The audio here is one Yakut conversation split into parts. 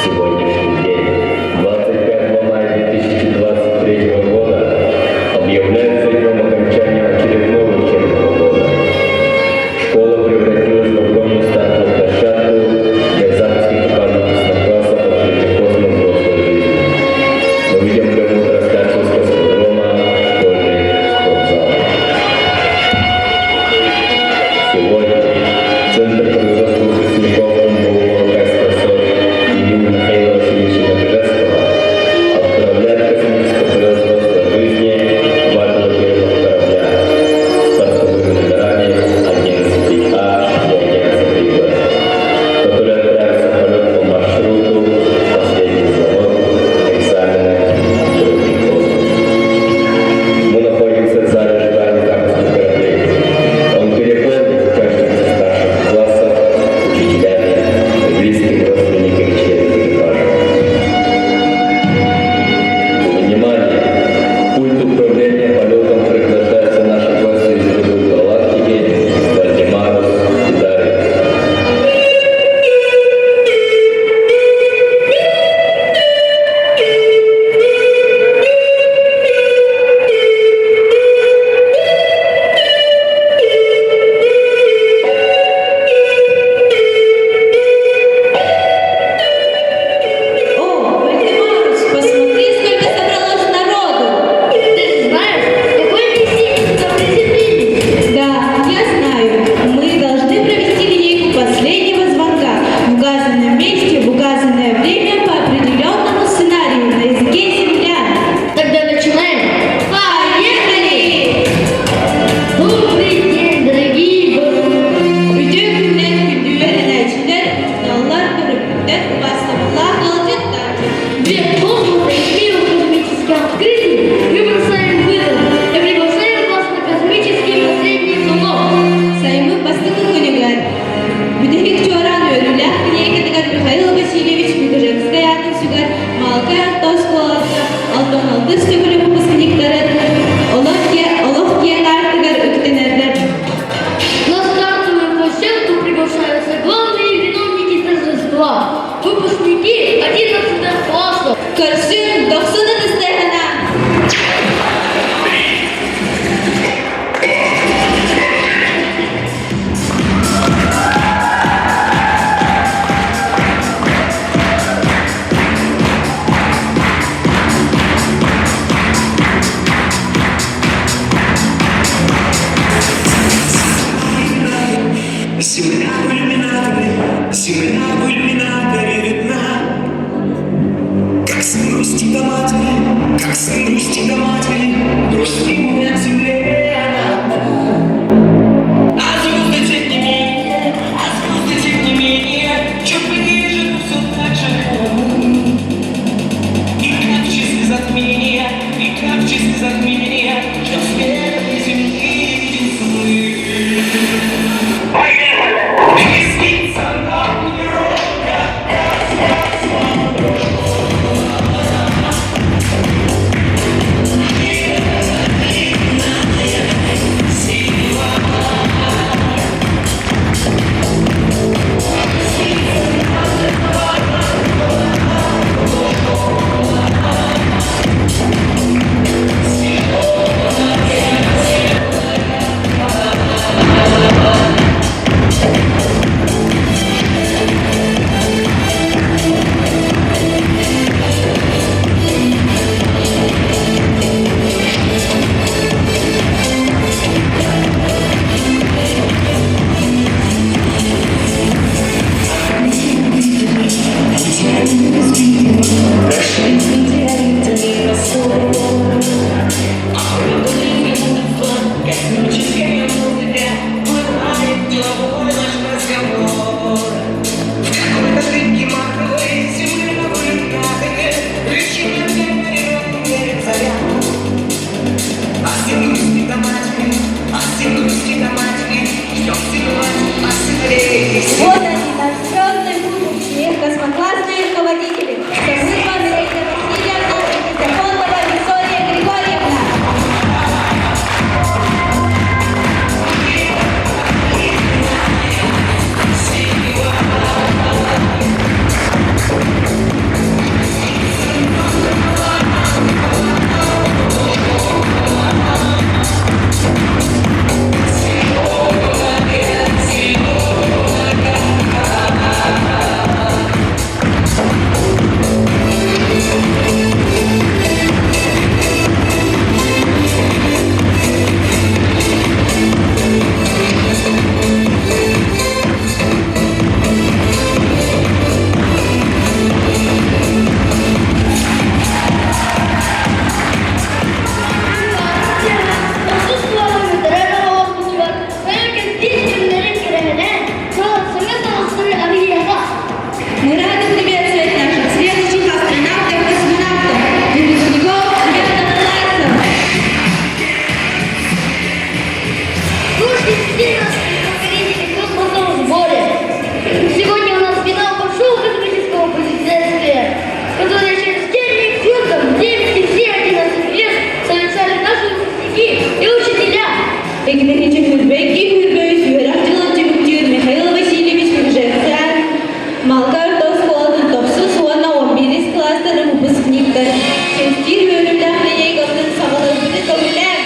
Сегодняшний день, 25 мая 2023 года, объявляется днем окончания очередного учебного года. Школа превратилась в огромную стартовую площадку для запуска экипажа космокласса открытия космос взрослой жизни. Мы ведем прямую трансляцию с космодрома школьный спортзал. Сегодня Центр производства выпускников МГУ КСПСО имени Михаила Васильевича Набежевского отправляет космическое производство жизни два пилотируемых корабля с бортовыми номерами 11А и 11Б, которые отправятся в полет по маршруту «Последний звонок» экзамена «Открытый космос». Мы находимся в зале ожидания запуска кораблей. Он переполнен учащимися старших классов, учителями и близкими родственниками членов экипажа. Внимание! Пульт управления полетом преграждается наши гости из другой галактики Вальдемарус и Дариус. О, Вальдемарус, посмотри, сколько собралось народу! Ты же знаешь, в какой месте сюда приземлились? Да, я знаю. Мы должны провести линейку последнего звонка в указанном месте в указанное время по определенному сценарию на языке землян. Тогда начинаем. Поехали! Добрый день, дорогие гости! Үтүө күнүнэн күндү үөрэнээччилэр, учууталлар, төрөппүттэр, убаастабыллаах ыалдьыттар. Дверь космоса и мира космических открытий мы бросаем вызов и приглашаем вас на космический последний звонок. Сайыммыт бастакы күнүгэр бүтэһик чуораан үөрүүлээх линейкатыгар Михаил Васильевич Мегежекскэй аатын сүгэр Маалыкай орто оскуолатыгар 66 төгүрүк выпускниктарын олох киэҥ аартыгар үктэнэллэр. На стартовую площадку приглашаются главные виновники торжества, выпускники 11 классов. Көрсүҥ, дохсун ытыстайҕына! Земля в иллюминаторе, земля в иллюминаторе видна. Как сын грустит о матери, как сын грустит о матери, грустит на земле она одна. А звезды тем не менее, а звезды тем не менее, чуть ближе, но все так же холодны. И как в часы затмения, и как в часы затмения, что свет этой земли виден сны. И снится нам выпускниктар чэстиир үөрүүлээх линейкатын саҕалыырбытын көҥүллээҥ!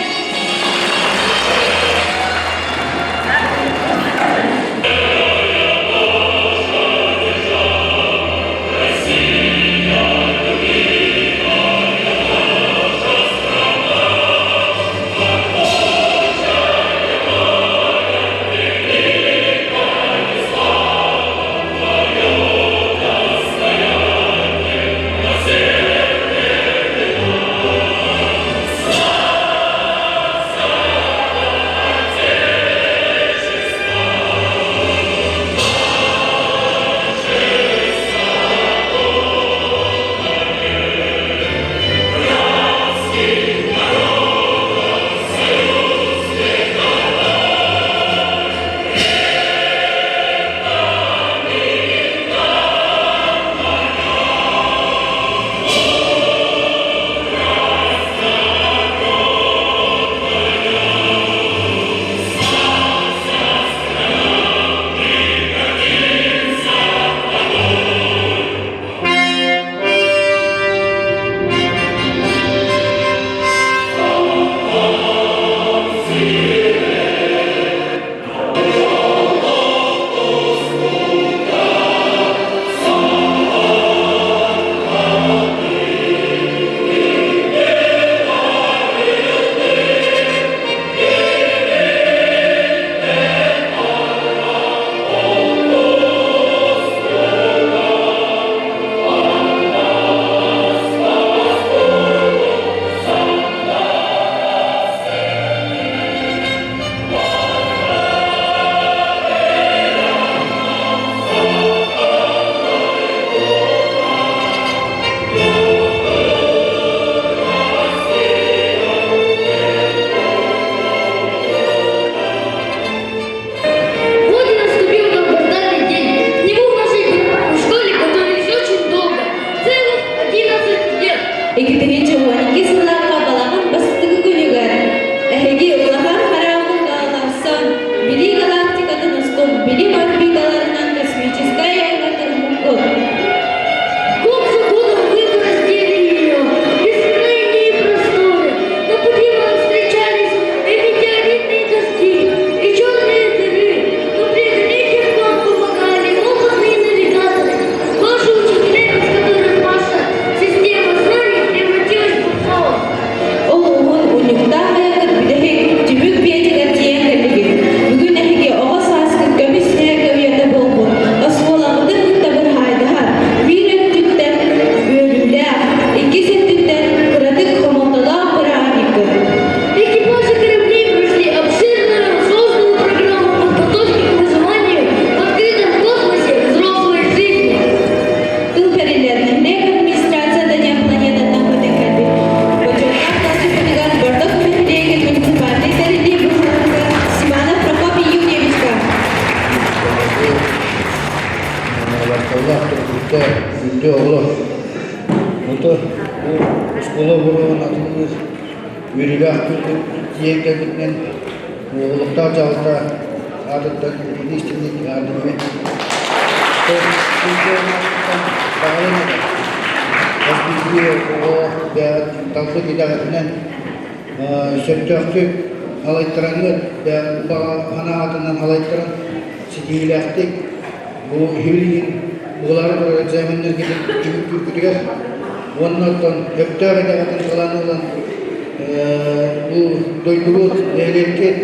Вот и наступил долгожданный день. К нему в нашей школе готовились очень долго. Целых 11 лет. 2012 сыллаахха балаҕан бастакы күнүгэр эһиги улахан хараабыл гааларсан Билии галактикатын устун билим орбиталарынан космическай айаҥҥа турбуккут. Год за годом вы бороздили ее, бескрайние просторы. На пути вам встречались и метеоритные дожди, и черные дыры. Но преодолеть их вам помогали опытные навигаторы, ваши учителя, без которых ваша система знаний превратилась бы в хаос. Ол уһун унньуктаах айаҥҥыт бүтэһик түмүк биэтигэр тиийэн кэллигит. Бүгүн эһиги оҕо сааскыт көмүс сиһэ көбүөтэ буолбут оскуолаҕытын кытта бырһаайдаһар биир өттүттэн үөрүүлээх, иккис өттүттэн кыратык хомолтолоох бырааһынньыккыт. Экипажи кораблей прошли обширную, сложную программу подготовки к выживанию в открытом космосе взрослой жизни. Тыл бэриллэр нэһилиэк администрацията диэн планетаттан көтөн кэлбит. Бочуоттаах тасыппытыгар Бордок нэһилиэгин муниципальнай тэриллии быһыытыгар Симанов Прокопий Юрьевичка. Баркаллаах төрөппүттэр, күндү оҕолор. Ото бу оскуола буруон атыллыыр үөрүүлээх күн тиийэн кэлбитинэн олохтоох дьаһалта аатыттан итини истиҥник эҕэрдэлиибин. Баҕарыам этэ. Хас биирдии оҕо бэйэҕит талбыт идэҕитинэн сөптөөхтүк халайтараҥҥыт, бэйэҕит баҕа санааҕытынан халайтаран ситиһиилээхтик бу иһилиин буолаары турар экзаменнаргытын түмүктүүргүтүгэр уонна оттон сөптөөх идэҕитин талан ылан бу дойдубут, нэһилиэккит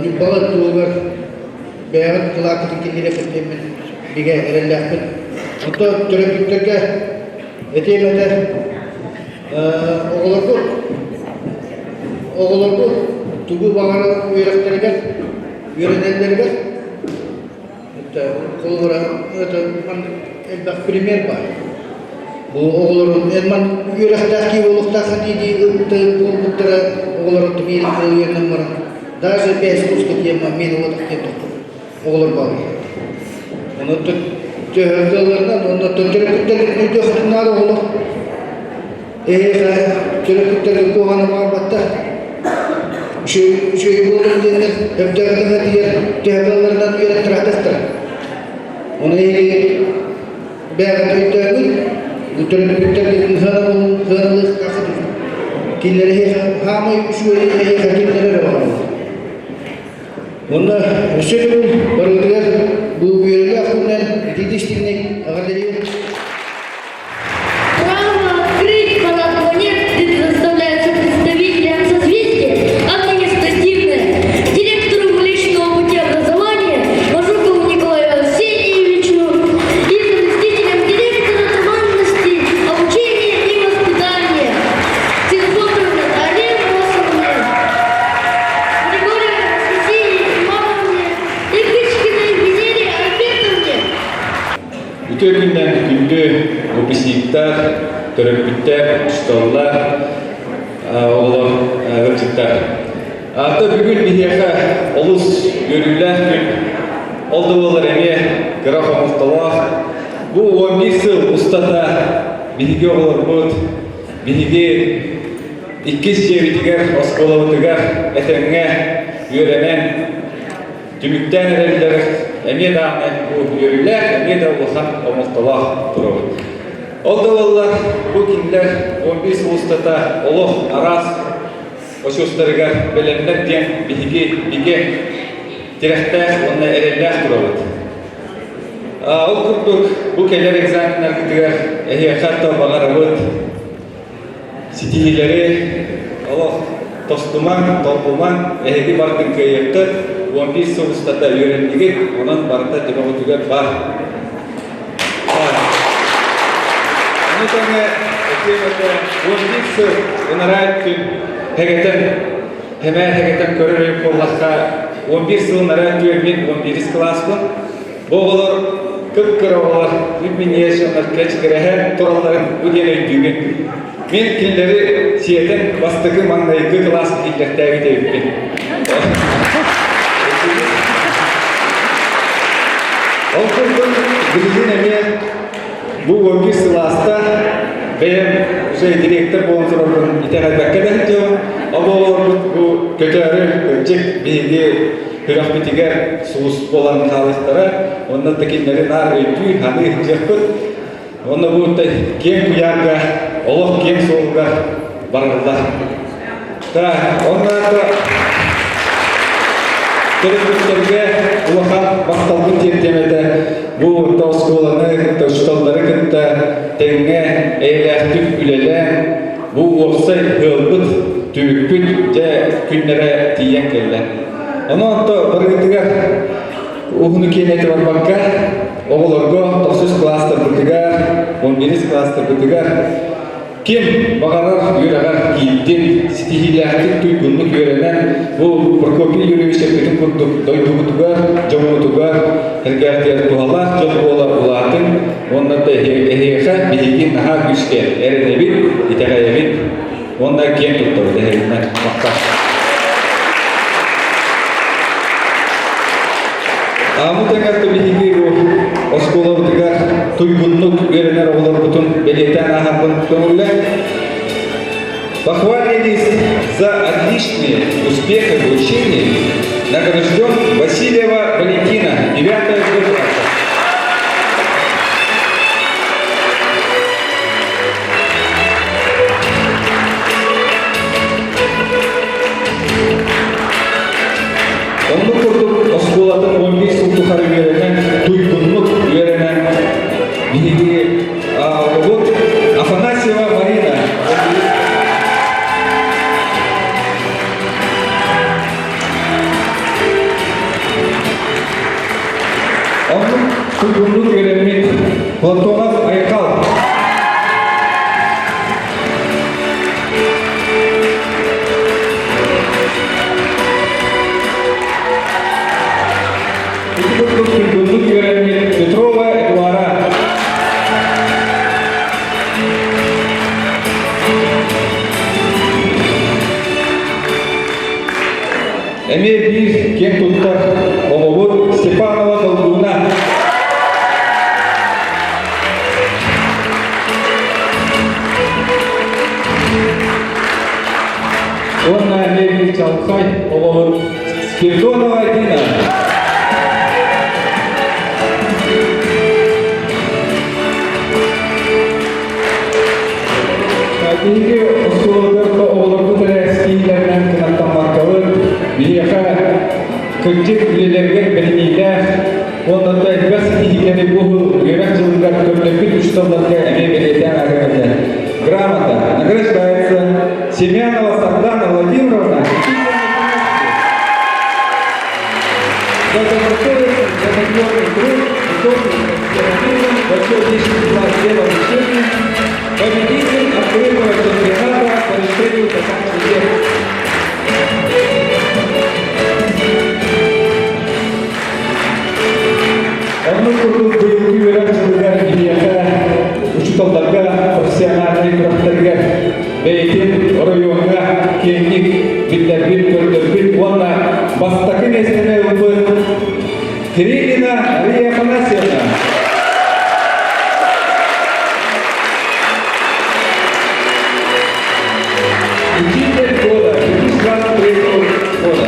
Ньурбалар туһугар бэйэҕит кылааккытын киллэриэххит диэммин бигэ эрэллээхпин. Оттон төрөппүттэргэ этиэм этэ, оҕолоргут оҕолоргут тугу баҕарар үөрэхтэригэр, үөрэнэллэригэр Холобура, это элбэх пример баар. Бу оҕолорун эн ман үөрэхтээх киһи буолуохтааххын дии-дии буолбуттара оҕолорун тумиирин үөрэнэн баран даже бэйэс узкая тема мен уотах диэн оҕолор бааллар. Онон төһө онно төрөппүттэргитин өйдүөххүтүн наада оҕолор. Эһиэхэ төрөппүттэргэ куһаҕаны баҕарбаттар. Үчүгэй буоллун диэннэр өптөөхтөрүнэ тиийэр төһө кыалларынан үөрэттэрэ Ону эһиги бэйэҕит өйдөөҥҥүт. Бу төрөппүттэргитин сыаналыахтааххыт. Кинилэр эһиэхэ хаамай үчүгэй эһиэхэ кинилэр эрэ баҕараллар. Уонна өссө төгүл барыгытыгар бу үөрүүлээх күнүнэн итиитик-истиҥник эҕэрдэлиибин. Право открыть парад планет предоставляется представителям созвездия административное, директору Млечного пути образования Мажукову Николаю Арсеньевичу и заместителям директора туманности, обучения и воспитания Ксенофонтовой Наталье Носовне, Григорьевой Анастасии Ивановне и Кычкиной Венере Альбертовне. Үтүө күннэн күндү выпускниктар, төрөппүттэр, учууталлар, оҕолор, ыалдьыттар. Ата бүгүн биһиэхэ олус үөрүүлээх күн. Ол да буоллар эмиэ кыра хомолтолоох. Бу 11 сыл устата биһиги оҕолорбут, биһиги иккис дьиэбитигэр, оскуолабытыгар этэҥҥэ үөрэнэн, Түмүктээн эрэллэр эмиэ даҕаны бу үөрүүлээх, эмиэ да улахан омолтолоох турабыт. Ол да буоллар бу кинилэр 11 сыл устата олох араас очуостарыгар бэлэмнэр диэн биһиги бигэ тирэхтээх уонна эрэллээх турабыт. Ол курдук бу кэлэр экзаменнаргытыгар эһиэхэ то баҕарабыт Ситиһиилэри олох тостумаҥ, толкумаҥ, эһиги барытын кыайыаххыт, 11 сыл устата үөрэннигит, онон барыта төбөҕүтүгэр бар. Ону тэҥэ этиэм этэ, 11 сыл ынараа өттүн хэгэтэн, хэмээ хэгэтэн көрөр өйүк буоллахха, 11 сыл ынараа өттүгэр мин 11 кылааспын. Бу оҕолор кып-кыра оҕолор үп-миниэччэннэр кэчигирэһэн туралларын бу диэн өйдүүбүн. Мин кинилэри сиэтэн бастакы маҥнайгы кылааска киллэртээбит эбиппин. Ол курдук билигин эмиэ бу 11 сыл ааста бэйэм уже директор буолан турарбын итэҕэйбэккэ да сылдьабын. Ол оҕолорбут бу көтөөрү кырдьык биһиги Күрэхпитигэр сулус буолан хаалыахтара, уонна да кинилэри наар өйдүү, саныы сылдьыахпыт. Уонна бу киэҥ куйаарга, олох киэҥ суолугар барыллар. Так, онно төрөппүттэргэ улахан махталбын тиэрдиэм этэ. Бу оскуоланы кытта, учууталлары кытта тэҥҥэ эйэлээхтик үлэлээн, бу уопсай ыалбыт, түмүкпүт дьэ күннэрэ тиийэн кэллэ. Онон онто барыгытыгар уһуну киэҥ барбакка, оҕолорго тохсус кылаастарбытыгар, 11 кылаастарбытыгар ким баҕарар үөрэҕэр киирдин, ситиһиилээхтик туйгуннук үөрэнэн, бу Прокопий Юрьевич эппитин курдук дойдубутугар, дьоммутугар эргээхтигэр туһалаах дьон буола улаатыҥ уонна да эһиэхэ биһиги наһаа күүскэ эрэнэбит, итэҕэйэбит уонна киэн туттабыт эһигинэн махтал. Аамыт эҥэрдэ биһиги бу оскуолабытыгар туйгуннук үөрэнэр оҕолорбутун бэлиэтээн ааһарбын көҥүллэ. Похвальный лист за отличные успехи в учении награжден Васильева Валентина, 9 класса. Оннук курдук оскуолатын 11 сыл тухары үөрэнэн, туйгуннук үөрэнэн биһиги оҕобут Афанасьева Марина Оннук туйгуннук үөрэммит Платонов Айхал. Ити курдук туйгуннук үөрэммит Петрова Эдуара. Эмиэ биир киэн туттар оҕобут Степанова Долгуна. Уонна эмиэ биир чалхай оҕобут Спиридонова Дина. Биһиги оскуолабытыгар оҕолорбут эрэ ситиһиилэринэн кынаттаммаккабыт, биһиэхэ кырдьык үлэлэригэр бэриниилээх уонна да элбэх ситиһиилэри бу үөрэх дьылыгар көрдөрбүт учууталларга эмиэ бэлиэтээн ааһыам этэ. Грамота награждается Семянова Сардана Владимировна за добросовестный, плодотворный труд, высокий профессионализм, большой личный вклад в дело обучения, победитель открытого чемпионата по решению до конца лет. Оннук курдук быйылгы үөрэх дьылыгар биһиэхэ учууталларга профессиональнай күрэхтэригэр бэйэтин оройуоҥҥа киэҥник биллэрбит, көрдөрбүт уонна бастакы миэстэни ылбыт Кириллина Мария Афанасьевна. Учитель года 2023 года.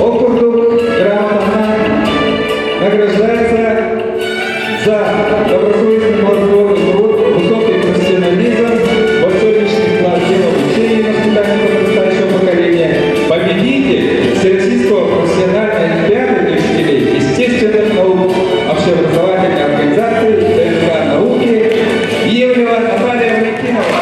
Ол курдук грамотанан награждается за добросовестный плодотворный труд, высокий профессионализм, большой личный вклад в дело обучения и воспитания подрастающего поколения, победитель Всероссийского профессиональной олимпиады для учителей естественных наук общеобразовательной организации ДНК науки Иевлева Наталья Валентинова.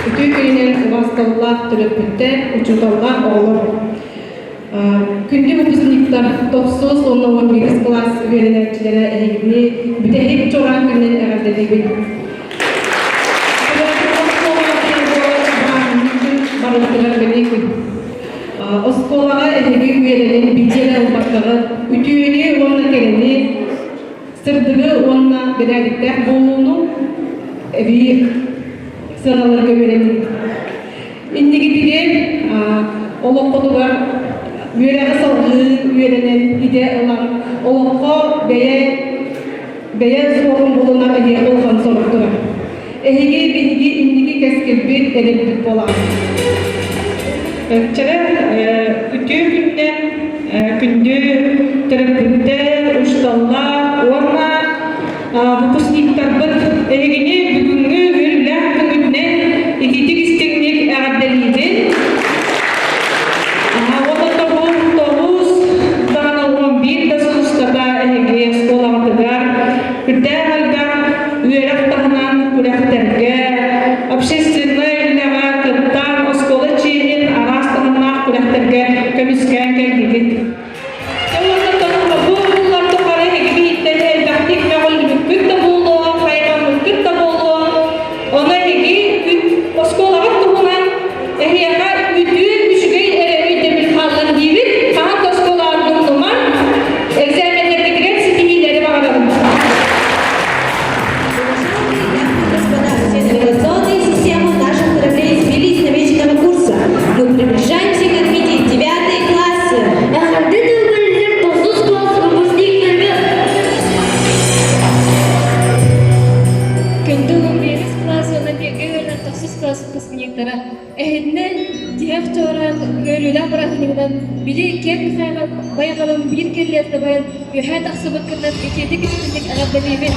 Үтүө күнүнэн убаасталлаах төрөппүттэр, учууталлар, оҕолор. Күндү выпускниктар, тохсус уонна он биирис кылаас үөрэнээччилэрэ эһигини бүтэһик чуораан күнүнэн эҕэрдэлиибин. Барыбытыгар бэлиэ күн. Оскуолаҕа эһиги үөрэнэн билиэн ылбаккаҕыт, үтүөнү уонна кэрэни, сырдыгы уонна бэрээдэктээх буолууну эбии сыаналарга үөрэнин. Иннигитигэр олоххутугар үөрэҕи салгыы үөрэнэн идэ ылан олоххо бэйэ бэйэ суолун булунар эһиэхэ улахан сорук турар. Эһиги биһиги инники кэскилбит, эрэлбит буолаҕыт. Өччөрө үтүө күннэн күндү төрөппүттэр, учууталлар уонна выпускниктарбыт эһигини бүгүҥҥү үөрүүлээх күҥҥүтүнэн итиитик истиҥник эҕэрдэлиибин. Уонна тоҕус тоҕус даҕаны 11 да сыл устата эһиги оскуолаҕытыгар үрдээх элбэх үөрэх таһынан күрэхтэргэ, общественнай үлэҕэ кыттан оскуола чиэһин араас таһымнаах күрэхтэргэ көмүскээн кэллигит. Бу буллар тухары эһиги элбэхтик мөҕүллүбүккүт да буолуо, хайҕаммыккыт да буолуо. Ону эһиги оскуолаҕыт туһунан эһиэхэ үтүө үчүгэй эрэ өйдөбүл хааллын диибит. Хаһан да оскуолаҕын умнумаҥ, экзаменнэргитигэр ситиһиилэри баҕарабын. Уважаемые дамы и господа, все навигационные системы наших кораблей сбились с намеченного курса. Мы приближаемся к отметке девятые классы. Эҕэрдэ тылбарыгар тохсус класс выпускниктарыгар Күндү 11 класс уонна бииргэ үөрэнэр тохсус класс выпускниктара эһиннэн тиһэх чуораан үөрүүлээх бырааһынньыгынан били киэҥ Михайлов байҕалын биир кэллиэс дабайан үөһээ тахсыбыккытынан итиитик истинник эҕэрдэлиибин!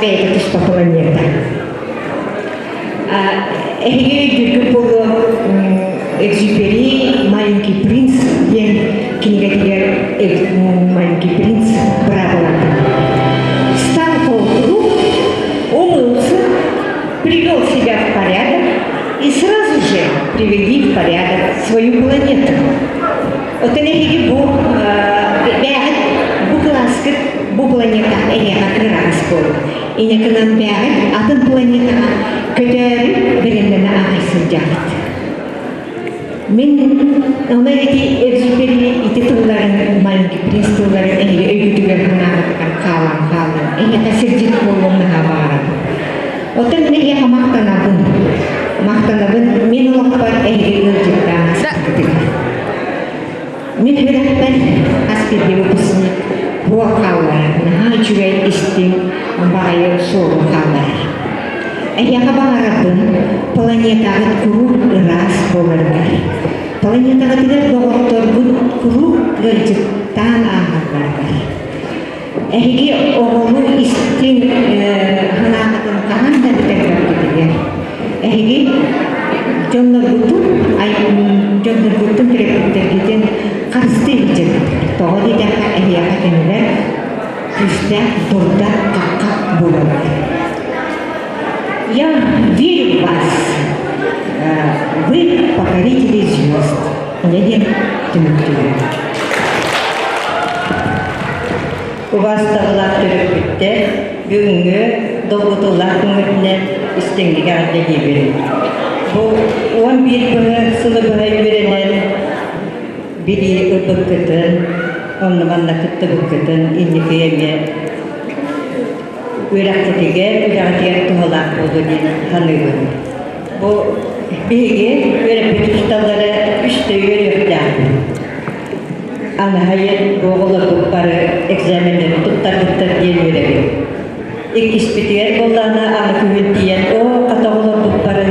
бэйэтэ туспа планета. Эһиги өйдүүргүт буолуо Экзюпери «Маленький принц» диэн кинигэтигэр «Маленький принц» быраабылата. Встал поутру, умылся, привел себя в порядок и сразу же приведи в порядок свою планету. Оттон эһиги бу бэйэҕит бу кылааскыт бу планета эһиэхэ кыраҕас буолуо. Инньэ гынан бэйэҕит атын планетаҕа көтөөрү бэлэмнэнэ аҕай сылдьаҕыт. Мин онно ити Экзюпери ити тылларын, маленький принц тылларын эһиги өйгүтүгэр санааҕытыгар хаалан хааллын. Эһиэхэ сирдьит буолуон наһаа баҕарабын. Оттон мин эһиэхэ махтанабын. Махтанабын мин олохпор эһиги ыалдьыттаан ааспыккытыгар. Мин үөрэхпэр хас биирдии выпускник буор хаалларар, наһаа үчүгэй истиҥ баҕайы суолу хаалларар. Эһиэхэ баҕарабын планетаҕыт куруук ыраас буоларыгар. Планетаҕытыгар доҕотторгут куруук ыалдьыттаан ааһалларыгар. Эһиги оҕолуу истиҥ санааҕытын хаһан да бүтэрбэккитигэр. Эһиги дьонноргутун, дьонноргутун төрөппүттэргитин харыстыы илдьэбит. Тоҕо диэтэххэ, эһиэхэ кинилэр күүстээх дурда хахха буолаллар. Я верю в вас. Вы покорители звезд. Инньэ диэн түмүктүүбүн. Убаастабылаах төрөппүттэр, бүгүҥҥү долгутуулаах күҥҥүтүнэн истиҥник эҕэрдэлиибин. Бу 11 быһа сылы быһа үөрэнэн билии ылбыккытын, онно-манна кыттыбыккытын инники эмиэ үөрэххитигэр, үлэҕитигэр туһалаах буолуо диэн саныыбын. Бу биһиги үөрэппит учууталлара үстэ үөрүөхтээхпит. Анаһайын бу оҕолорбут бары экзаменнары туттарбыттар диэн үөрэбит. Иккиспитигэр буоллаҕына аны күһүн тиийэн оо хата оҕолорбут бары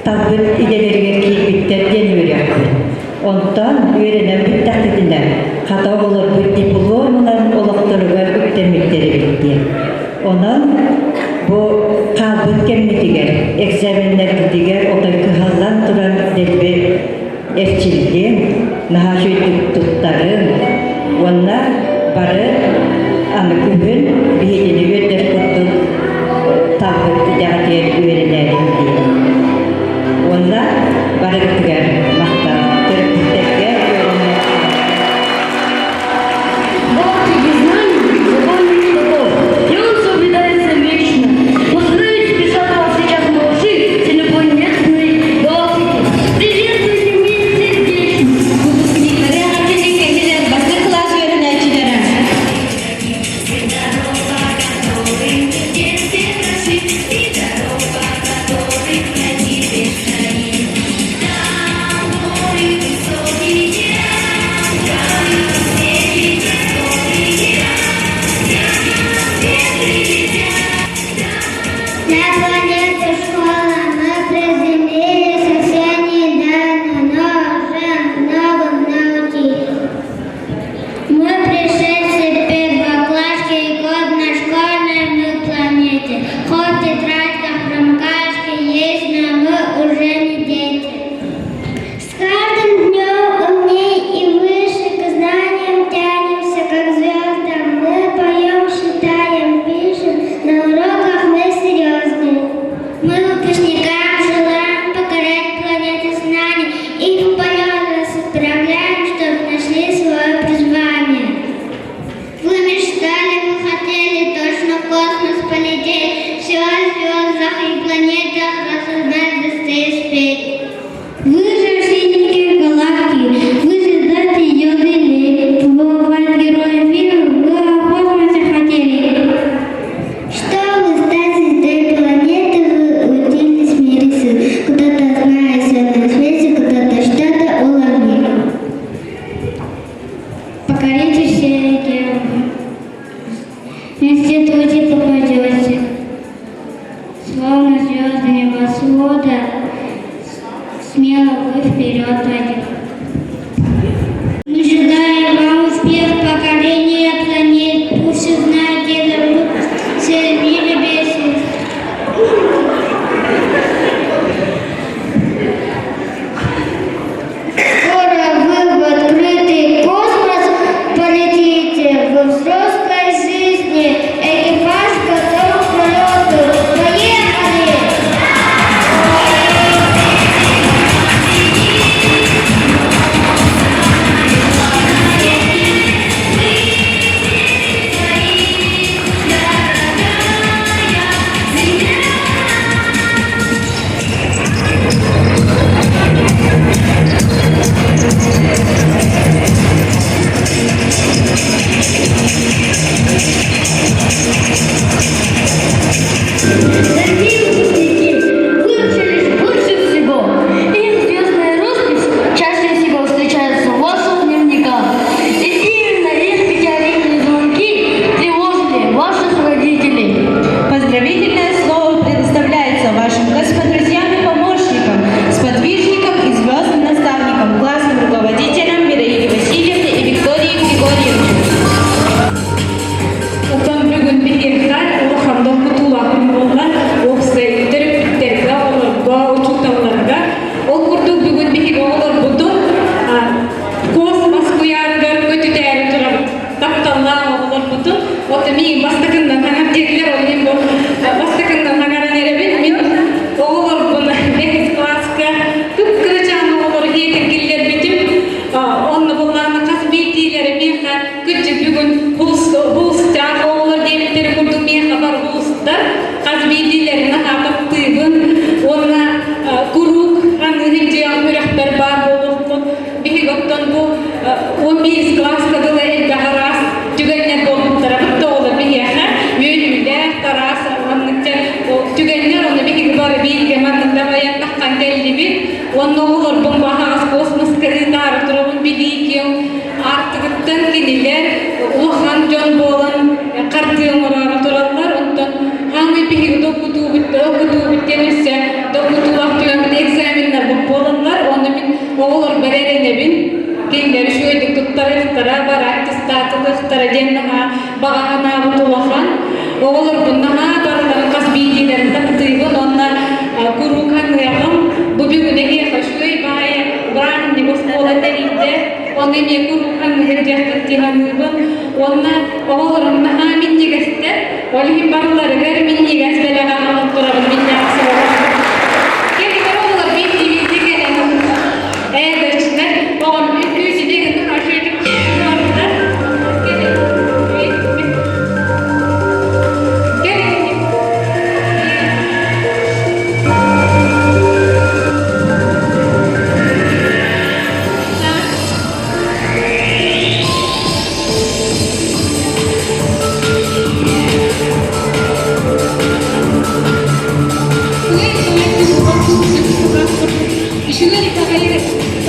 талбыт идэлэригэр киирбиттэр диэн үөрүөхпүт. Онтон үөрэнэн бүттэхпитинэ хата оҕолорбут диплом ылан олохторугар үктэммиттэр эбит диэн. Онон бу хаалбыт кэммитигэр экзаменнарбытыгар отой кыһаллан туран дэлби эрчиллиэм, наһаа үчүгэйдик туттарым уонна бары аны күһүн биһигини үөрдэр курдук талбыт идэҕитигэр үөрэнээрин диэн. Уонна барыгытыгар махтал. Төрөппүттэргэ үөрэнэр Бог тебе знаний, законных шагов, и он соблюдается вечно. Поздравить спешат вас сейчас малыши с инопланетной галактики. Приветствуйте вместе сердечно. Выпускниктары эҕэрдэлии кэллилэр бастакы кылаас үөрэнээччилэрэ. На планете школа мы приземлились совсем недавно, но уже многому научились. Мы пришельцы первоклашки и год на школьной мы планете. Хоть в тетрадках промокашки есть, но мы уже не дети. С каждым днем умней и выше к знаниям тянемся, как звездам. Мы поем, считаем, пишем, на уроках мы серьезные. Мы выпускникам желаем покорять планету знаний и в полет вас отправляем, чтобы нашли свое призвание. Вы мечтали, вы хотели точно в космос полететь, все о звездах и планетах разузнать быстрее успеть. Вы защитники галактики, вы звезда ее дылей, побывать героем фильма вы о космосе хотели. Чтобы стать звездой планеты, вы учились в мире сил. Кто-то знает все на свете, кто-то что-то уловил. Покорите все океаны. В институте попадете. Словно звезды небосвода, смело вы вперед пойдете. Мы желаем вам успех покорения планет. Пусть все знают, где зовут, все в мире. тараас манныкча түгэннэр оны биһиги бары бииргэ маннык дабайан таххан кэллибит. Уонна оҕолорбун баһаҕас космоска ыытаары турабын билииким. Аартыгыттан кинилэр улахан дьон буолан хардыы оҥороору тураллар. Онтон хаамай биһиги долгутуубут, долгутуубут диэн өссө долгутуулаах түгэммит экзаменнарбыт буолаллар. Уонна мин оҕолорбор эрэнэбин. Кинилэр үчүгэйдик туттарыахтара, бары аттестатылыахтара диэн наһаа баҕа санаабыт улахан. Оҕолорбун наһаа барыларын хас биирдиилэрин таптыыбын уонна куруук аныаҕым. Бу бүгүн эһиэхэ үчүгэй баайы бырааһынньык оскуола тэрийдэ. Онно эмиэ куруук аныыр диэхпин саныыбын. Уонна оҕолорум наһаа минньигэстэр. Ол иһин барыларыгар минньигэс бэлэх аҕалан турабын минньигэс оҕолор. Кэлигэр оҕолор биирдии кэлэн ээ дочна оҕом үкүүсүнэ Үчүгэй итэҕэйи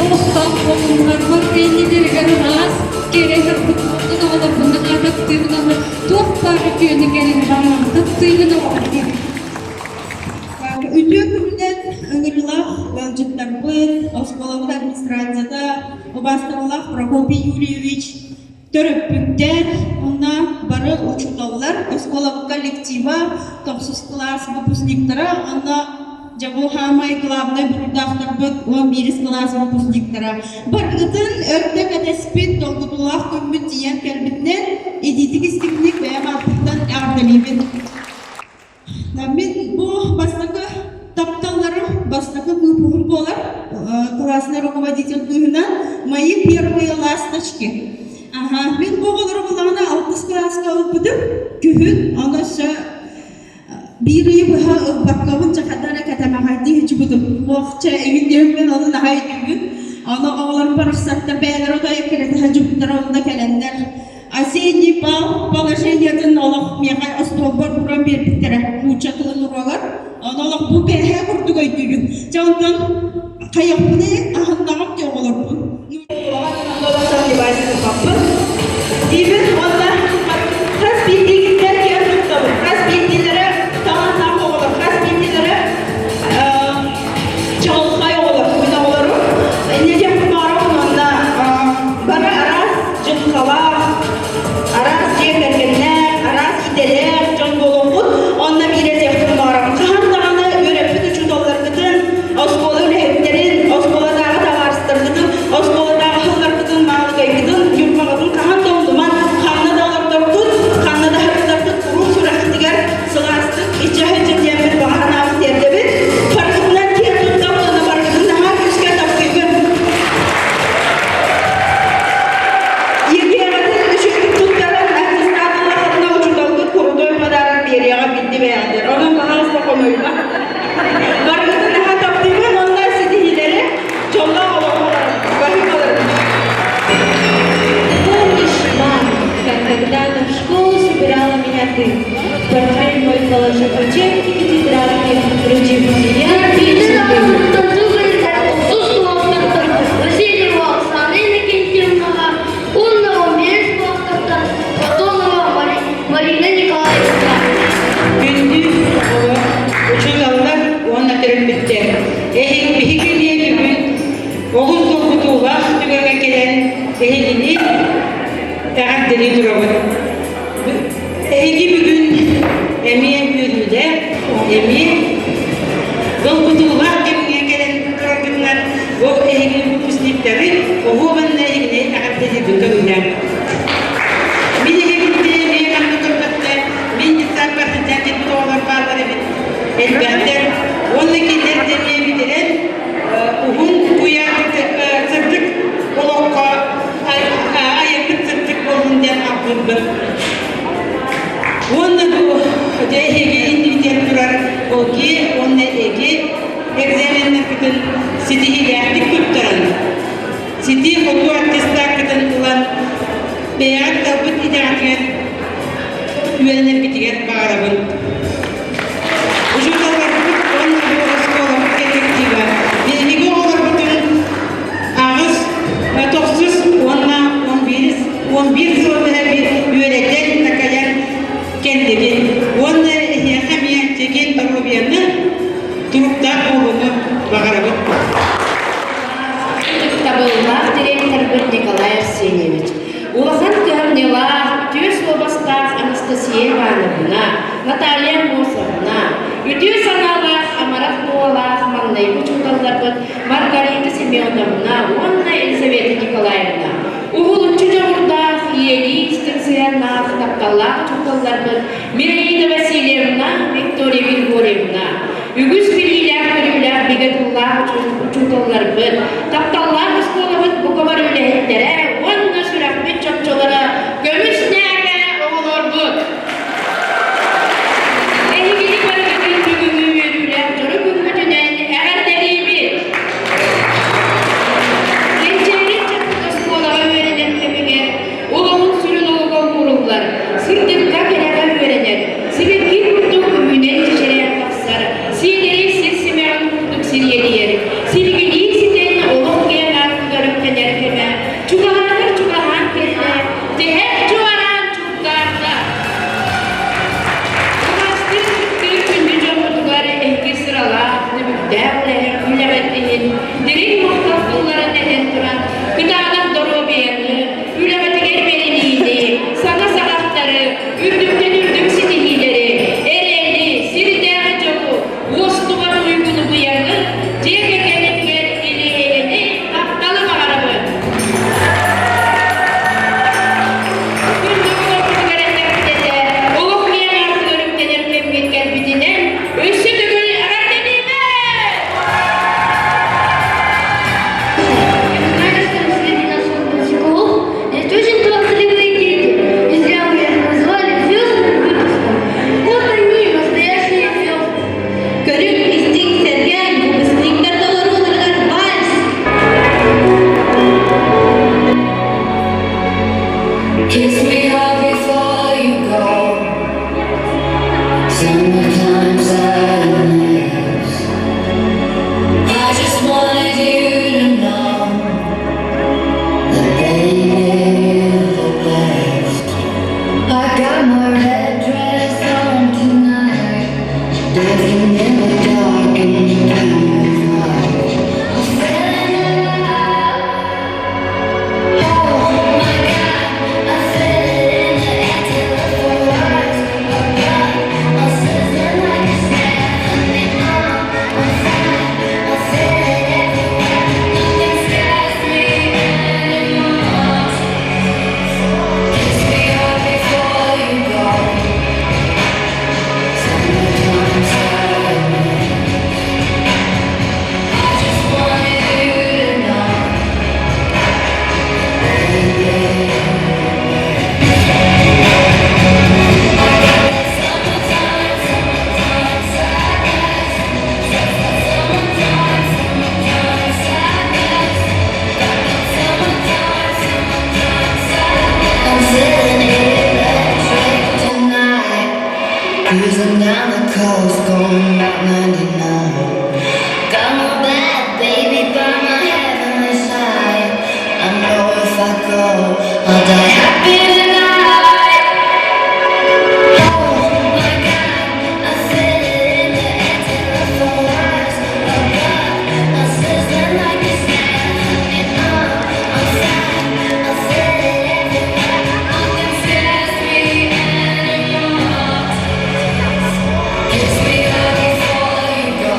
олохтоох буолуҥҥар кэннилэригэр ыраас, кэрэ сырдык оҕолорбун таптыыбын уонна туох баар үтүөнү кэлин баҕарабын таптыыбын оҕолорбун. Үтүө күнүнэн ыҥырыылаах ыалдьыттарбыт, оскуолабыт администрацията, убаастабыллаах Прокопий Юрьевич, төрөппүттэр уонна бары учууталлар, оскуолабыт коллектива, тохсус кылаас выпускниктара уонна дьэ бу саамай главнай буруйдаахтарбыт 11 кылаас выпускниктара. Барыгытын өртө кэтэспит, долгутуулаах күммүт тиийэн кэлбитинэн итиитик истиҥник бэйэм ааппыттан эҕэрдэлиибин. Мин бу бастакы тапталларым, бастакы выпуһум буолар классный руководитель быһыынан мои первые ласточки. Ага, мин бу оҕолору буллаҕына алтыс кылааска ылбытым күһүн, ону өссө биир ыйы быһа ылбаккабын чахадара кэтэмэҕэйдии сылдьыбытым. Уохча эҥин диэммин ону наһаа өйдүүбүн. Ону оҕолорум барахсаттар бэйэлэрэ утайан кэлэтэ сылдьыбыттара онно кэлэннэр Осенний бал положениетын олох миэхэ остуолбар ууран биэрбиттэрэ нуучча тылын уруогар. Ону олох бу бэһэ курдук өйдүүбүн. Дьэ онтон хайахпыный аһыннаҕым дии оҕолорбун. Диибин уонна хас биирдиигиттэн киэн туттабын. Хас биирдиилэрэ талааннаах оҕолор, хас биирдиилэрэ чаҕылхай оҕолор, мин оҕолорум. Инньэ диэн баарым уонна бары араас дьылҕалаах, араас дьиэ кэргэннээх, араас идэлээх дьон буолуохпут. Онно биир этиэхпин баҕарабын. Хаһан даҕаны үөрэппит учууталларгытын, оскуола үлэһиттэрин, оскуолатааҕы табаарыстаргытын, оскуолатааҕы сылларгытын, маалыкайгытын, ньурбаҕытын хаһан да умнуман, ханна да олордоргут, ханна да сырыттаргыт куруук сүрэххитигэр сылаастык иччэһэ диэммит баҕа санаабын тиэрдэбит. Барыгытынан киэн туттабын уонна барыгытын наһаа күүскэ таптыыбын. Егератын үчүгдүк туттаран аттестатыллахытына учууталгыт крутой подарок биэриэҕэ билди бэйэҕитигэр. Онон пожалуйста хомойума. Барыгытын наһаа таптыыбын уонна ситиһиилэри дьоллоох олоҕу баһыыбаларын. Ты помнишь, мама, как когда-то в школу собирала меня ты? В портфель мой положив учебники, тетрадки, вручив мне яркие цветы. Васильева Оксана Иннокентьевнаҕа уонна 15 кылаастартан Платонова Марина Николаевна. Күндү оҕолор, учууталлар уонна төрөппүттэр, эһиги биһиги эмиэ бүгүн олус долгутуулаах түгэҥҥэ кэлэн эһигини эҕэрдэлии турабыт. Эһиги бүгүн эмиэ үөрүүлээх, эмиэ долгутуулаах кэмҥэ кэлэн тураргытынан ол эһиги выпускниктары оһуобанна эһигини эҕэрдэлиирбин көҥүллээҥ. Мин эһигитти эмиэ манна көрбөттөр, мин детсадпар сылдьан кэлбит оҕолор бааллар эбит, элбэхтэр. Уонна кинилэр да эмиэ бүтэрэн уһун куйаар сырдык олоххо айаммыт сырдык буоллун диэн алгыырбын. Уонна бу дьэ эһиги иннибитигэр турар ОГЭ уонна ЭГЭ экзаменнаргытын ситиһиилээхтик туттаран, ситии-хотуу аттестаккытын ылан, бэйэҕит талбыт идэҕитигэр үөрэнэргитигэр баҕарабын. Ивановна, Наталья Аммосовна, үтүө санаалаах, амарах дуолаах маҥнайгы учууталларбыт Маргарита Семеновна уонна Елизавета Николаевна, уһулуччу дьоҕурдаах, ийэлии истиҥ сыһыаннаах, тапталлаах учууталларбыт Мираида Васильевна, Виктория Григорьевна, үгүс билиилээх-көрүүлээх бигэ тыллаах учууталларбыт, тапталлаах оскуолабыт бука бары үлэһиттэрэ уонна сүрэхпит чопчулара көмүс нээкэ оҕолорбут! Эһигини барыгытын бүгүҥҥү үөрүүлээх дьоро күммүтүнэн эҕэрдэлиибит! Кэнчээри ыччаппыт оскуолаҕа үөрэнэр кэмигэр олоҕун сүрүн олоҕо ууруллар, сырдыкка кэрэҕэ үөрэнэр, сибэкки курдук үүнэн чэчирээн тахсар, сиэдэрэй сир симэҕин курдук сириэдийэр, силигилии ситэн олох киэҥ аартыгар үктэнэр кэмэ чугаһаатар чугаһаан кэллэ, тэһэр чуораан чугдаарда. Убаастыыр ытыктыыр күндү дьоммутугар эһиги сыралаах, түбүктээх үлэҕит иһин дириҥ махтал тылларын этэн туран, кытаанах доруобуйаны, үлэҕитигэр бэриниини, саҥа саҕахтары, үрдүктэн үрдүк ситиһиилэри, эрэли, сирдээҕи дьолу, уостубат уйгуну быйаҥы, дьиэ кэргэнигэр или-эйэни, тапталы баҕарабыт! Күндү оҕолорбутугар эттэхпит этэ, олох киэҥ аартыгар үктэнэр кэмҥит кэлбитинэн, өссө төгүл эҕэрдэлиибит! Я знаю, что среди нас выпускников есть очень талантливые дети. Не зря мы их назвали звездным выпуском. Вот они, настоящие звезды. Көрүҥ, истиҥ, сэргээҥ, выпускниктар толорууларыгар вальс! Kiss me hard before you go. Summertime sadness. I just wanted you to know that baby you're the best. I got my red dress on tonight, dancing in the dark in the camouflage. I'm feeling alive. Oh my God, I feel it in the air telephone wires. Oh God, I'm sizzling like a snare. Honey, I'm on fire. I feel it everywhere. Nothing scares me anymore. Kiss me hard before you go. Summertime sadness. I just wanted you to know, baby. I got that summertime, summertime sadness. Summertime, summertime sadness. Got that summertime, summertime sadness. I'm feeling electric tonight. Cruising down the coast, going about 99. Got my bad baby by my heavenly side. I know if I go, I'll die happy tonight. Oh my God, I feel it in the air, telephone wires. Oh God, I'm sizzling like a snare. Honey, I'm on fire. I feel it everywhere. Nothing scares me anymore. Kiss me hard before you go.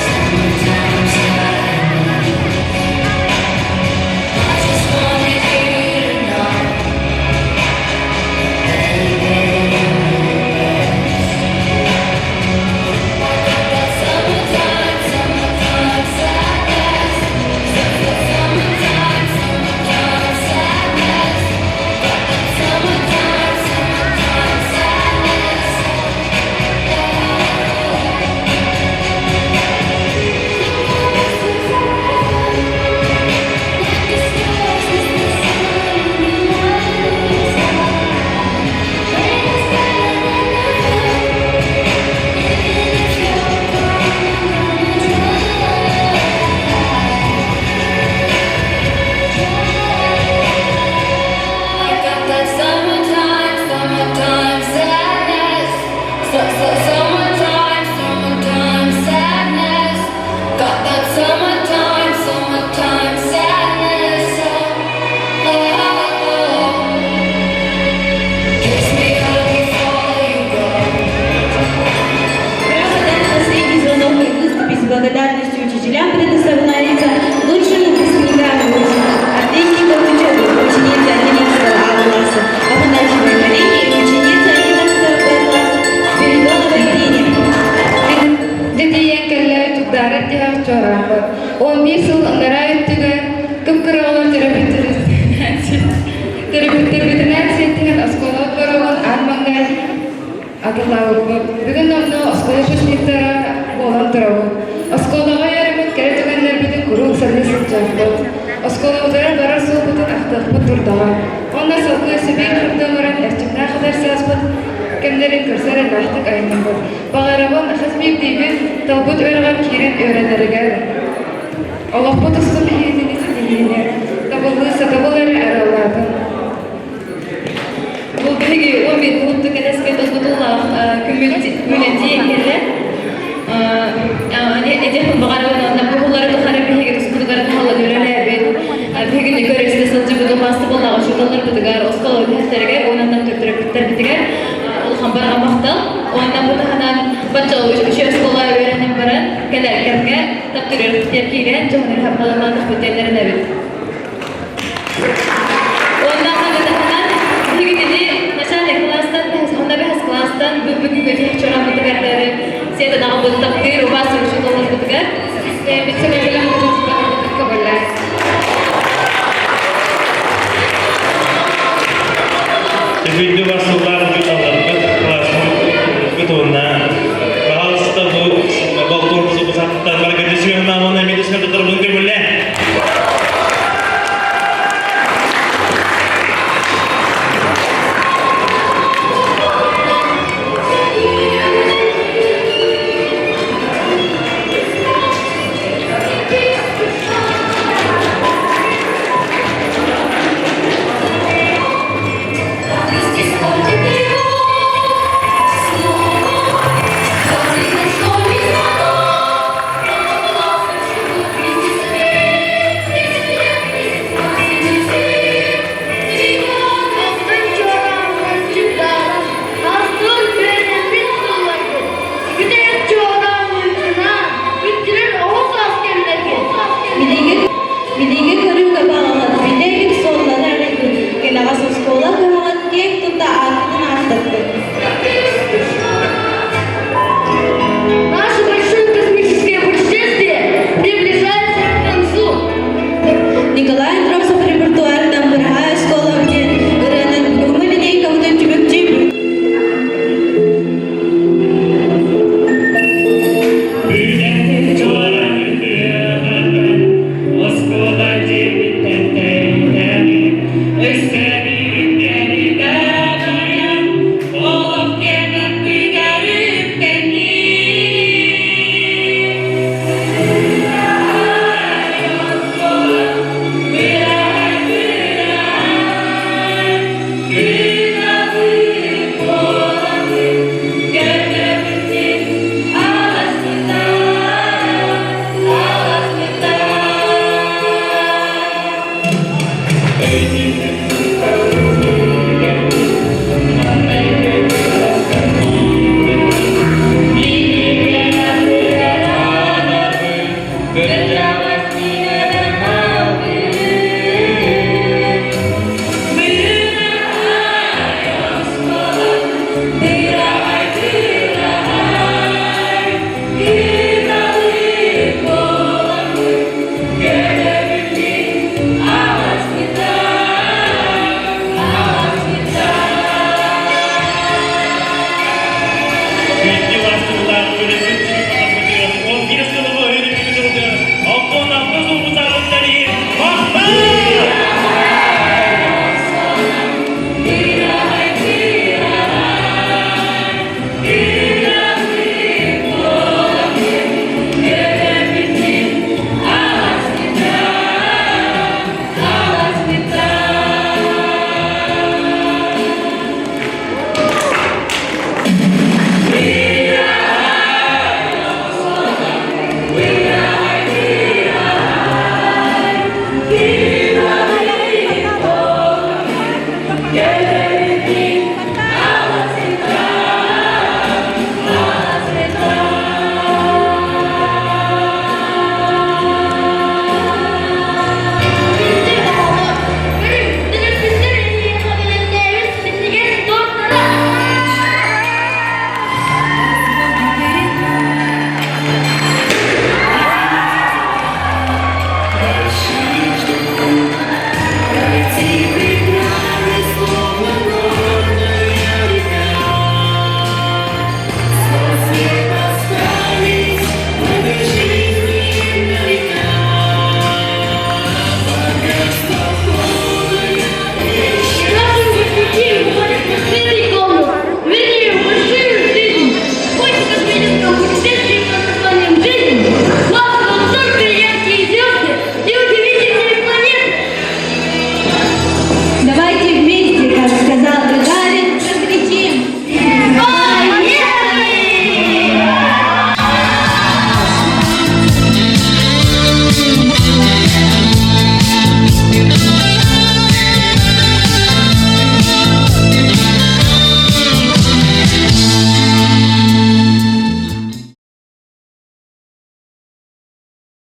Summertime sadness. I just wanted you 11 сыл анараа өттүгэр кып-кыра оҕолор төрөппүттэрбитинээн сиэттиһэн оскуолабыт боруогун аан маҥнай атыллаабыппыт. Бүгүн онно оскуола выпускниктара буолан турабыт. Оскуолаҕа үөрэммит кэрэ түгэннэрбитин куруук саныы сылдьыахпыт. Оскуолабытыгар барар суолбутун ахтыахпыт турдаҕа. Уонна салгыы өссө биир хардыы оҥорон эрчимнээх эдэр сааспыт кэмнэрин көрсөр элбэхтик айанныыбыт. Баҕарабын хас биирдиибит талбыт үөрэҕэр киирэн үөрэнэригэр, олохпут устун биһигини ситиһиини, табыллыы сатабыл эрэ арыаллаатын. Бу биһиги 11 уһукту кэлэскэ долгутуулаах күммүт күнэтии кэллэ. Этиэхпин баҕарабын уонна бу сыллары тухары биһиги туспутугар кыһаллан үлэлээбит, биһигини көрө-истэ сылдьыбыт убаастабыллаах учууталларбытыгар, оскуола үлэһиттэригэр уонна төрөппүттэрбитигэр улахан барҕа махтал. Уонна бу таһынан бачча үчүгэй оскуола үөрэнэн баран кэлэр кэмҥэ таптыыр киирэн дьоһун үлэһэ диэннэринэбит. Уонна ханытаһынан биһигини начальник кылаастан онно бэһис кылаастан бүгүҥҥү тиһэх чораппытыгар дары сиэтанаҕабыт таптыыр убаас учууталларбытыгар бэйэбит көбөллөр. Бүгүннү барсыллар.